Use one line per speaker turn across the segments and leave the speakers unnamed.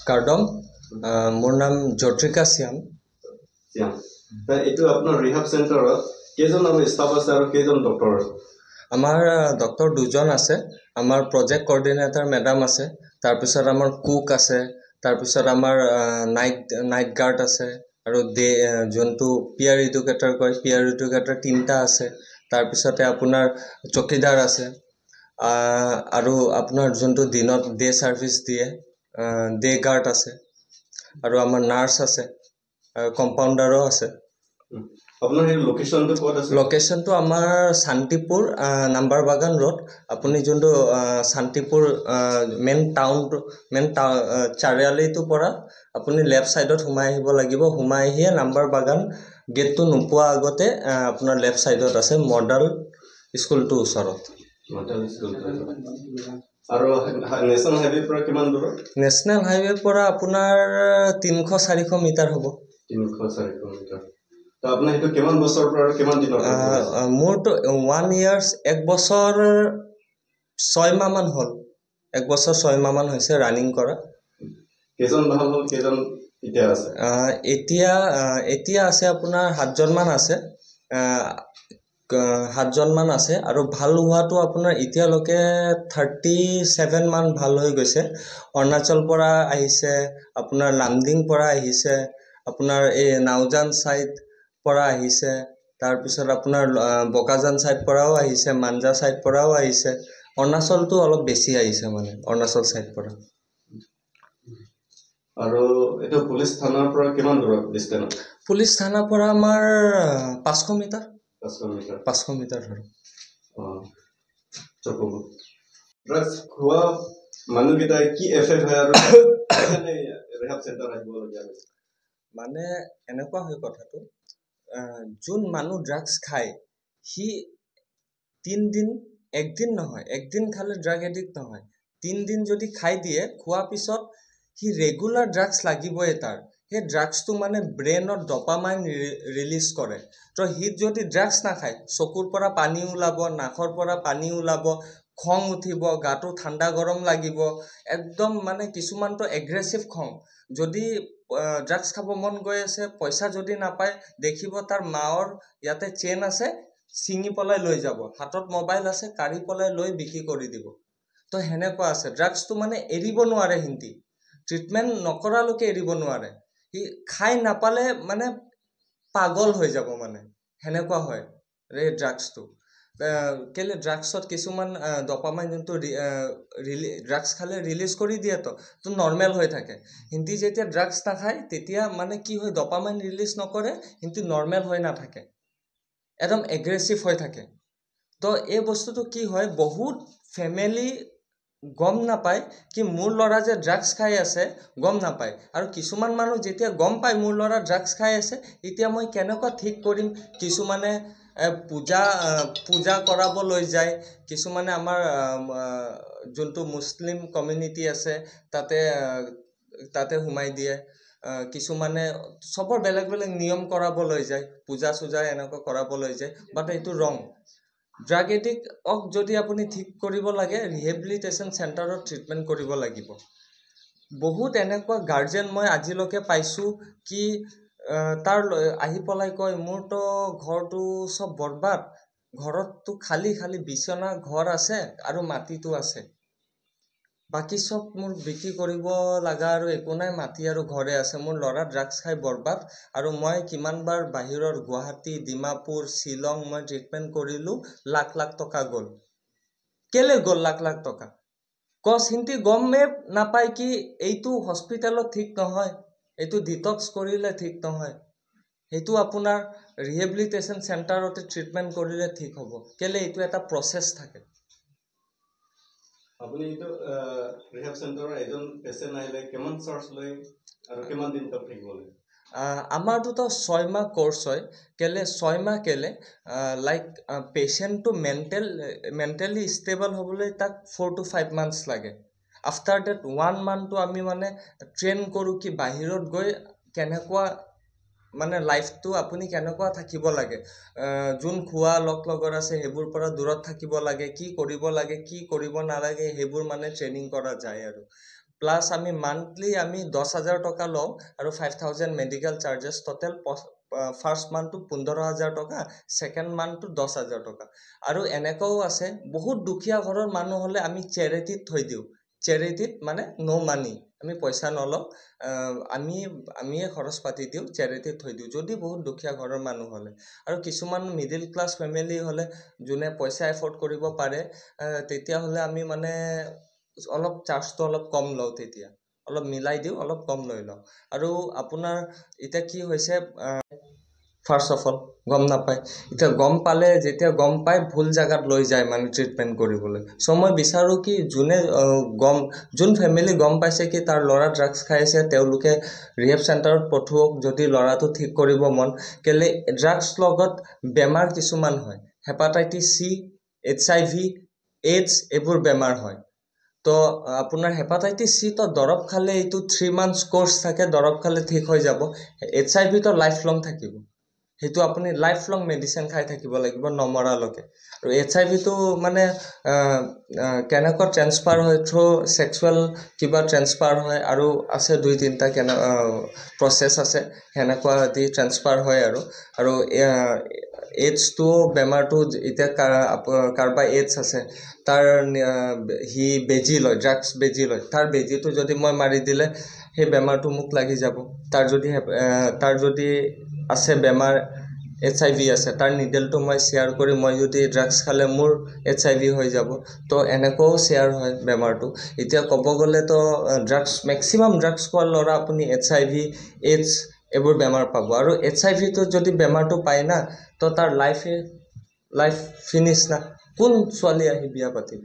কাৰ্ডম। মোৰ নাম জ্যোতিকা শ্যাম।
শ্যাম, এইটো আপোনাৰ ৰিহাব চেণ্টাৰত কেইজন আৰু ষ্টাফ আছে আৰু কেইজন ডক্টৰ আছে?
আমাৰ ডক্টৰ দুজন আছে, আমাৰ প্ৰজেক্ট কৰ্ডিনেটৰ মেডাম আছে, তাৰপিছত আমাৰ কুক আছে, তাৰপিছত আমাৰ নাইট গাৰ্ড আছে, আৰু ডে যোনটো পিয়াৰ এডুকেটৰ কয়, পিয়াৰ এডুকেটৰ তিনিটা আছে, তাৰপিছতে আপোনাৰ চকীদাৰ আছে, আৰু আপোনাৰ যোনটো দিনত ডে ছাৰ্ভিচ দিয়ে ডে গাৰ্ড আছে, আৰু আমাৰ নাৰ্ছ আছে, আৰু কম্পাউণ্ডাৰো আছে।
আপোনাৰ সেই লোকেশ্যনটো ক'ত আছে?
লোকেশ্যনটো আমাৰ শান্তিপুৰ নাম্বাৰ বাগান ৰোড। আপুনি যোনটো শান্তিপুৰ মেইন টাউনটো, মেইন চাৰিআলিটোৰ পৰা আপুনি লেফ্ট ছাইডত সোমাই আহিব লাগিব। সোমাই আহিয়ে নাম্বাৰ বাগান গেটটো নোপোৱা আগতে আপোনাৰ লেফ্ট ছাইডত আছে, মডেল স্কুলটোৰ ওচৰত।
Model school. আৰু নেশ্যনেল হাইৱেৰ পৰা কিমান দূৰত?
নেশ্যনেল হাইৱেৰ পৰা আপোনাৰ 300-400 মিটাৰ হ'ব।
300-400 মিটাৰ। তো আপোনাৰ সেইটো কিমান বছৰৰ পৰা আৰু কিমান দিনৰ?
মোৰতো 1 ইয়াৰ্ছ, 1 বছৰ 6 মাহমান হ'ল। 1 বছৰ 6 মাহমান হৈছে ৰানিং কৰা।
কেইজন ভাল হ'ল, কেইজন এতিয়া আছে?
এতিয়া আছে আপোনাৰ 7জনমান আছে, 7জনমান আছে। আৰু ভাল হোৱাটো আপোনাৰ এতিয়ালৈকে 37 মান ভাল হৈ গৈছে। অৰুণাচল পৰা আহিছে, আপোনাৰ লামডিং পৰা আহিছে, আপোনাৰ এই নাওজান ছাইড পৰা আহিছে, তাৰপিছত আপোনাৰ বোকাজান ছাইড পৰাও আহিছে, মাঞ্জা ছাইড পৰাও আহিছে। অৰুণাচলটো অলপ বেছি আহিছে, মানে অৰুণাচল ছাইড পৰা।
আৰু এইটো পুলিচ থানাৰ পৰা কিমান দূৰত ডিষ্টেঞ্চ?
পুলিচ থানাৰ পৰা আমাৰ 500 মিটাৰ।
500 মিটাৰ।
500 মিটাৰ ধৰক।
অঁ, ড্ৰাগছ খোৱা মানুহকেইটাই কি এফেক্ট হয় আৰু ৰিহাব চেণ্টাৰ আহিবলগীয়া হৈছে?
মানে এনেকুৱা হয় কথাটো, যোন মানুহ ড্ৰাগছ খায় সি 3 দিন, একদিন নহয়, একদিন খালে ড্ৰাগ এডিক্ট নহয়, 3 দিন যদি খাই দিয়ে, খোৱাৰ পিছত সি ৰেগুলাৰ ড্ৰাগছ লাগিবই তাৰ। সেই ড্ৰাগছটো মানে ব্ৰেইনত ডপামাইন ৰিলিজ কৰে। তো সি যদি ড্ৰাগছ নাখায়, চকুৰ পৰা পানী ওলাব, নাকৰ পৰা পানী ওলাব, খং উঠিব, গাটো ঠাণ্ডা গৰম লাগিব, একদম মানে কিছুমানতো এগ্ৰেছিভ খং। যদি ড্ৰাগছ খাব মন গৈ আছে, পইচা যদি নাপায়, দেখিব তাৰ মাৰ ইয়াতে চেইন আছে, ছিঙি পেলাই লৈ যাব, হাতত মোবাইল আছে, কাঢ়ি পেলাই লৈ বিক্ৰী কৰি দিব। তো সেনেকুৱা আছে। ড্ৰাগছটো মানে এৰিব নোৱাৰে, সিহঁতি ট্ৰিটমেণ্ট নকৰালৈকে এৰিব নোৱাৰে। সি খাই নাপালে মানে পাগল হৈ যাব, মানে সেনেকুৱা হয় এই ড্ৰাগছটো। কেলৈ ড্ৰাগছত কিছুমান ডপামাইন যোনটো ড্ৰাগছ খালে ৰিলিজ কৰি দিয়েতো, তো নৰ্মেল হৈ থাকে। সিহঁতি যেতিয়া ড্ৰাগছ নাখায় তেতিয়া মানে কি হয়, ডপামাইন ৰিলিজ নকৰে, সিহঁতি নৰ্মেল হৈ নাথাকে, একদম এগ্ৰেছিভ হৈ থাকে। তো এই বস্তুটো কি হয়, বহুত ফেমিলি গম নাপায় কি মোৰ ল'ৰা যে ড্ৰাগছ খাই আছে, গম নাপায়। আৰু কিছুমান মানুহ যেতিয়া গম পায় মোৰ ল'ৰা ড্ৰাগছ খাই আছে, এতিয়া মই কেনেকুৱা ঠিক কৰিম, কিছুমানে পূজা কৰাব লৈ যায়, কিছুমানে আমাৰ যোনটো মুছলিম কমিউনিটি আছে তাতে সোমাই দিয়ে, কিছুমানে চবৰ বেলেগ বেলেগ নিয়ম কৰাব লৈ যায়, পূজা চূজা এনেকুৱা কৰাব লৈ যায়। বাট এইটো ৰং। ড্ৰাগ এডিক্টক যদি আপুনি ঠিক কৰিব লাগে, ৰিহেবিলিটেশ্যন চেণ্টাৰত ট্ৰিটমেণ্ট কৰিব লাগিব। বহুত এনেকুৱা গাৰ্জেন মই আজিলৈকে পাইছোঁ কি তাৰ আহি পেলাই কয়, মোৰতো ঘৰটো চব বৰবাদ, ঘৰততো খালী খালী বিচনা ঘৰ আছে আৰু মাটিটো আছে, বাকী চব মোৰ বিক্ৰী কৰিব লগা আৰু একো নাই, মাটি আৰু ঘৰে আছে, মোৰ ল'ৰা ড্ৰাগছ খাই বৰবাদ, আৰু মই কিমানবাৰ বাহিৰৰ গুৱাহাটী, ডিমাপুৰ, শ্বিলং মই ট্ৰিটমেণ্ট কৰিলোঁ, লাখ লাখ টকা গ'ল। কেলৈ গ'ল লাখ লাখ টকা? কজ সিহঁতি গমেই নাপায় কি এইটো হস্পিটেলত ঠিক নহয়, এইটো ডিটক্স কৰিলে ঠিক নহয়, সেইটো আপোনাৰ ৰিহেবিলিটেশ্যন চেণ্টাৰতে ট্ৰিটমেণ্ট কৰিলে ঠিক হ'ব। কেলৈ এইটো এটা প্ৰচেছ থাকে।
আপুনি এইটো ৰিহেব চেণ্টাৰৰ এজন পেচেণ্ট আহিলে কিমান চাৰ্জ লয় আৰু কিমান দিন তাত থাকিব লাগে?
আমাৰটোতো 6 মাহ কৰ্চ হয়। কেলে 6 মাহ? কেলে লাইক পেচেণ্টটো মেণ্টেলি ষ্টেবল হ'বলৈ তাক 4 to 5 months লাগে। আফটাৰ ডেট 1 মান্থটো আমি মানে ট্ৰেইন কৰোঁ কি বাহিৰত গৈ কেনেকুৱা মানে লাইফটো আপুনি কেনেকুৱা থাকিব লাগে, যোন খোৱা লগ লগৰ আছে সেইবোৰ পৰা দূৰত থাকিব লাগে, কি কৰিব লাগে কি কৰিব নালাগে সেইবোৰ মানে ট্ৰেইনিং কৰা যায়। আৰু প্লাছ আমি মান্থলি আমি 10,000 টকা লওঁ আৰু 5,000 মেডিকেল চাৰ্জেছ। ট'টেল ফাৰ্ষ্ট মান্থটো 15,000 টকা, ছেকেণ্ড মান্থটো 10,000 টকা। আৰু এনেকুৱাও আছে, বহুত দুখীয়া ঘৰৰ মানুহ হ'লে আমি চেৰিটিত থৈ দিওঁ। চেৰিটিত মানে ন' মানি, আমি পইচা নলওঁ, আমিয়ে খৰচ পাতি দিওঁ, চেৰিটিত থৈ দিওঁ যদি বহুত দুখীয়া ঘৰৰ মানুহ হ'লে। আৰু কিছুমান মিডিল ক্লাছ ফেমিলি হ'লে যোনে পইচা এফৰ্ড কৰিব পাৰে, তেতিয়াহ'লে আমি মানে অলপ চাৰ্জটো অলপ কম লওঁ, তেতিয়া অলপ মিলাই দিওঁ, অলপ কম লৈ লওঁ। আৰু আপোনাৰ এতিয়া কি হৈছে, ফাৰ্ষ্ট অফ অল গম নাপায়। এতিয়া গম পালে, যেতিয়া গম পায় ভুল জেগাত লৈ যায় মানে ট্ৰিটমেণ্ট কৰিবলৈ। চ' মই বিচাৰোঁ কি যোনে গম যোন ফেমিলি গম পাইছে কি তাৰ ল'ৰা ড্ৰাগছ খাই আছে, তেওঁলোকে ৰিহেব চেণ্টাৰত পঠোৱাওক যদি ল'ৰাটো ঠিক কৰিব মন। কেলৈ ড্ৰাগছ লগত বেমাৰ কিছুমান হয়, হেপাটাইটিছ চি, HIV, AIDS এইবোৰ বেমাৰ হয়। তো আপোনাৰ হেপাটাইটিছ চি তো দৰৱ খালে এইটো 3 মান্থছ কৰ্চ থাকে, দৰৱ খালে ঠিক হৈ যাব। HIV তো লাইফ লং থাকিব, সেইটো আপুনি লাইফ লং মেডিচিন খাই থাকিব লাগিব নমৰালৈকে। আৰু HIV টো মানে কেনেকুৱা ট্ৰেন্সফাৰ হয়, থ্ৰু ছেক্সুৱেল কিবা ট্ৰেন্সফাৰ হয়, আৰু আছে 2-3টা কেনে প্ৰচেছ আছে, সেনেকুৱা দি ট্ৰেন্সফাৰ হয়। আৰু এইডছটো বেমাৰটো এতিয়া কাৰোবাৰ এইডছ আছে, তাৰ সি বেজী লয়, ড্ৰাগছ বেজী লয়, তাৰ বেজীটো যদি মই মাৰি দিলে সেই বেমাৰটো মোক লাগি যাব। তাৰ যদি আছে বেমাৰ HIV আছে, তাৰ নিডেলটো মই শ্বেয়াৰ কৰি মই যদি ড্ৰাগছ খালে মোৰ HIV হৈ যাব। তো এনেকুৱাও শ্বেয়াৰ হয় বেমাৰটো। এতিয়া ক'ব গ'লেতো ড্ৰাগছ, মেক্সিমাম ড্ৰাগছ খোৱাৰ ল'ৰা আপুনি HIV, AIDS এইবোৰ বেমাৰ পাব। আৰু HIV টো যদি বেমাৰটো পায় না, তো তাৰ লাইফ ফিনিছ না। কোন ছোৱালী আহি বিয়া পাতিব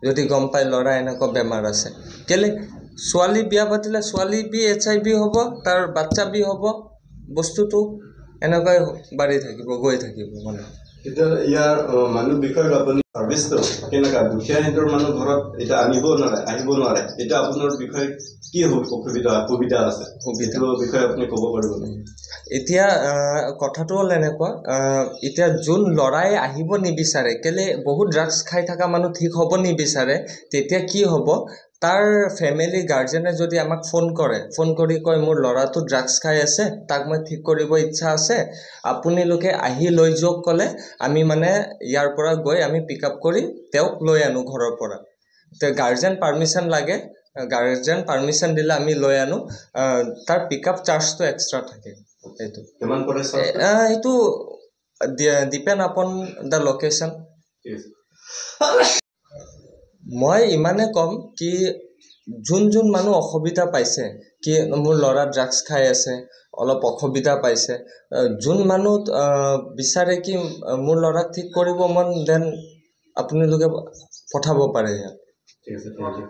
যদি গম পায় ল'ৰা এনেকুৱা বেমাৰ আছে? কেলে ছোৱালী বিয়া পাতিলে ছোৱালী বি HIV হ'ব, তাৰ বাচ্চা বি হ'ব, বস্তুটো এনেকুৱাই বাঢ়ি থাকিব, গৈ থাকিব মানে।
এতিয়া ইয়াৰ মানুহ বিষয়ক আপুনি চাৰ্ভিচটো কেনেকুৱা? দুখীয়া সিহঁতৰ মানুহ ঘৰত এতিয়া আনিব নোৱাৰে, আহিব নোৱাৰে। এতিয়া আপোনাৰ বিষয়ে কি অসুবিধা সুবিধা আছে,
সুবিধা
সেইটো বিষয়ে আপুনি ক'ব পাৰিব নেকি?
এতিয়া কথাটো হ'ল এনেকুৱা, এতিয়া যোন ল'ৰাই আহিব নিবিচাৰে, কেলে বহুত ড্ৰাগছ খাই থকা মানুহ ঠিক হ'ব নিবিচাৰে, তেতিয়া কি হ'ব, তাৰ ফেমিলি গাৰ্জেনে যদি আমাক ফোন কৰে, ফোন কৰি কয় মোৰ ল'ৰাটো ড্ৰাগছ খাই আছে, তাক মই ঠিক কৰিব ইচ্ছা আছে, আপোনালোকে আহি লৈ যাওক ক'লে আমি মানে ইয়াৰ পৰা গৈ আমি পিক আপ কৰি তেওঁক লৈ আনো ঘৰৰ পৰা। তে গাৰ্জেন পাৰ্মিশ্যন লাগে, গাৰ্জেন পাৰ্মিশ্যন দিলে আমি লৈ আনো। তাৰ পিক আপ চাৰ্জটো এক্সট্ৰা থাকে সেইটো।
কিমান পৰে চাৰ্জ?
সেইটো ডিপেণ্ড আপন the location.
ঠিক আছে।
মই ইমানে ক'ম কি যোন যোন মানুহ অসুবিধা পাইছে কি মোৰ ল'ৰা ড্ৰাগছ খাই আছে, অলপ অসুবিধা পাইছে, যোন মানুহ বিচাৰে কি মোৰ ল'ৰাক ঠিক কৰিব মন, then আপোনালোকে পঠাব পাৰে ইয়াত।
ঠিক আছে, thank U.